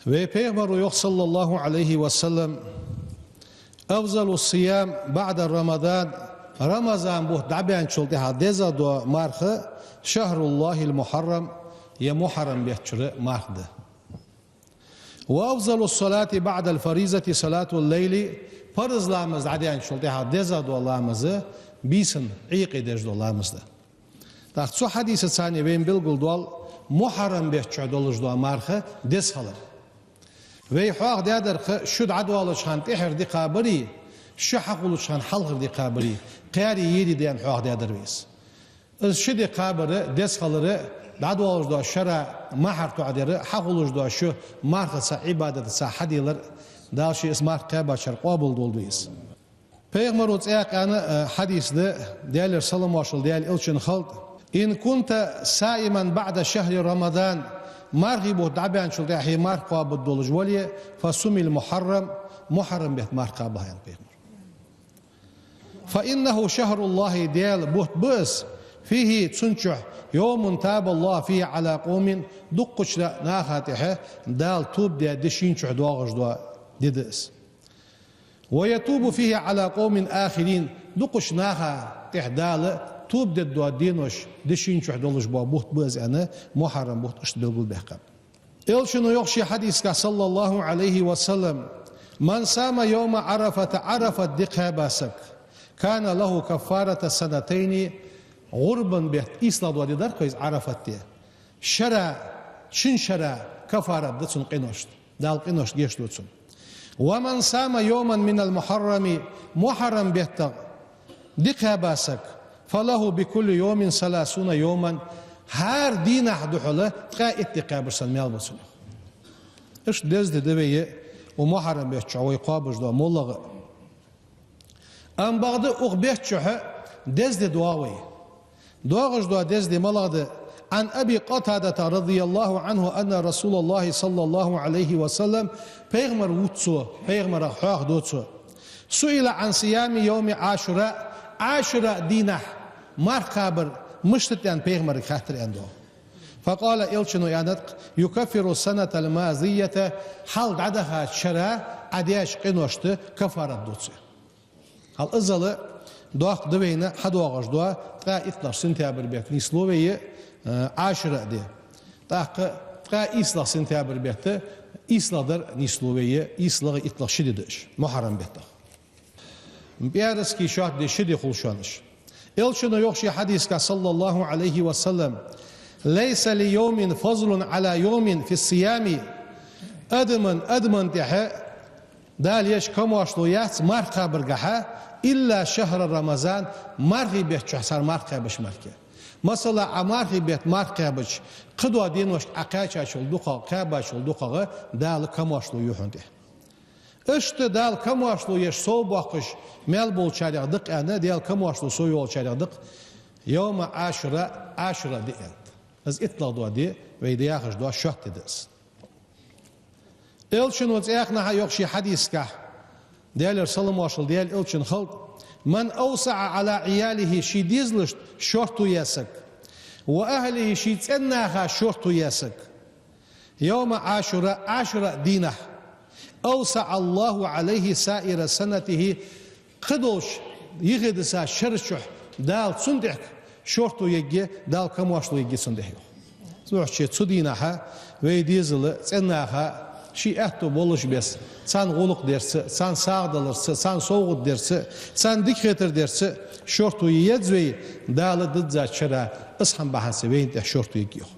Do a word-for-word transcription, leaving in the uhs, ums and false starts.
Вай пайхамара йоах, саллаллахӀу Ӏалайхи ва саллам: «أفضل الصيام بعد رمضان», Рамазан бутт дӀабаьнначул тӀехьагӀа дезагӀа дола марха «شهر الله المحرم», е Мухьаррам бетта чура марха да. «وأفضل الصلاة بعد الفريضة صلاة الليل», парз ламаз дӀадаьнначул тӀехьагӀа дезагӀа дола ламаз бийсан Ӏуйкъе деш дола ламаз да. ТӀаккха цу хьадисаца вайна белгалдоал Мухьаррам бетта чу долаш дола марха деза хилар. Вай хьоахадаьдар-кх шу дӀадоалача хана тӀехьара ди кхабари, шу хьахулача хана хьалхара ди кхабари, кхаьри-йири даьнна хьоахадаьдар вай из. Из ши ди кхабар деза хилар, дӀадоалаш дола шера мухьар тоӀадар, хьахулаш дола шу мархаца, Ӏибадатаца хьаделар, Дала ший из марха кхаьбачар къоабалдолда вай из. Пайхамара цхьаькха аьнна, э, хьадис да, Даьлера салам-моаршал Даьла элчанна хилда: «إن كنت صائما بعد شهر رمضان», мархий бутт дӀабаьнначул тӀехьагӀа хье марха кхоабаргдолаш вале, «فصم المحرم», Мухьаррам бетта марха кхаба, аьннад пайхамара. «فإنه شهر الله», Даьла бутт ба из, «فيه», цун чу, «يوم تاب الله فيه على قوم», дуккхача наха тӀехьа Дала тоба даь ди шийна чу доагӀаш дола ди да из. «ويتوب فيه على قوم آخرين», дуккхача наха тӀехьа Дала тоба дергдола денош, ди шийна чу долаш бола бутт ба из, аьнна, Мухьаррам бутт иштта белгалбаьккхаб. Элчано йоах ший хьадисагахь, саллаллахӀу Ӏалайхи ва саллам: «من صام يوم عرفة», Ӏарафат ди кхаьба саг, «كان له كفارة سنتين», гӀурбан бетта ийслагӀа дола ди дар-кх из Ӏарафат ди. Шера, шин шера кафарат да цун къиношта. Дала къиношта гешт ду цунна. «ومن صام يوما من المحرم», Мухьаррам бетта ди кхаьба саг, «فله بكل يوم ثلاثون يوما», хӀара дийнахьа духьала ткъаь итт ди кхаьбар санна маьл ба цунна. Иштта деза ди да вай, укх Мухьаррам бетта чу вай кхоабаш дола моллагӀа а. Амма бакъда укх бетта чухь деза ди доагӀа вай. ДоагӀаш дола деза ди малагӀа да? عن أبي قتادة رضي الله عنه أن رسول الله صلى الله عليه وسلم, пайхамар вувц цо, пайхамарах хьоахаду цо: «سئل عن صيام يوم عاشوراء», Ӏашура дийнахьа марха кхабар мишта да аьнна пайхамарага хаьттар, аьнна, доагӀа. «فقال», элчано аьннад-кх: «يكفر السنة الماضية», хьалха дӀадахача шера Ӏа даьча къиношта кафарат ду цо. Хьал иззал доккха да вайна хьадоагӀаш дола ткъаь иттлагӀа сентябрь бетта нийслу вай, э, Ӏашура ди. ТӀаккха ткъаь ийслагӀа сентябрь бетта ийслагӀдар нийслу вай, ийслагӀа, иттлагӀа ши ди да уж, Мухьаррам беттах. ПӀаьраска шоатта ди, ши ди хул шоана уж. Элчано йоах ший хьадисагахь, саллаллахӀу Ӏалайхи ва саллам: «ليس ليوم فضل على يوم في الصيام». Адаман, адаман тӀехьа Дала еш камоаршал яц марха кхабаргахьа, «إلا شهر رمضان», мархий бетта чухь цар марха кхаьбача мара. Масала, Ӏа мархий бетта марха кхаьбача, кхыдола деношка Ӏа кхаьчачул дукхагӀа, кхаьбачул дукхагӀа Дала камоаршал ю хьона тӀехьа. Иштта Дала камоаршал еш совбоаккхаш маьл болчарех да-кх, аьнна, Дала камоаршал совйолчарех да-кх «يوم عاشوراء», Ӏашура ди, аьннад. Из иттлагӀа дола ди, вай да яхаш дола шоатта ди да из. Элчано цхьаькханахьа йоах ший хьадисагахь, Даьлера салам-моаршал Даьла элчанна хилда: «من أوسع على عياله», ший дезалашта шорто яь саг, «وأهله», ший цӀен наха шорто яь саг, «يوم عاشوراء», Ӏашура дийнахьа, «أوسع الله عليه سائر سنته», кхыдолча йихидиса шера чухь Дала цунна тӀехьа шорто ергья, Дала камоаршал ергья цунна тӀехьа, йоах. Цудухьа цу дийнахьа вай дезала цӀен наха ший аьттув болаш бесса, царна гӀулакх дарца, царна сагӀа даларца, царна совгӀат дарца, царна дика хетар дарца шорто е еза вай, Дала диззача шера из хӀама бахьанца вайна тӀехьа шорто ергья, йоах.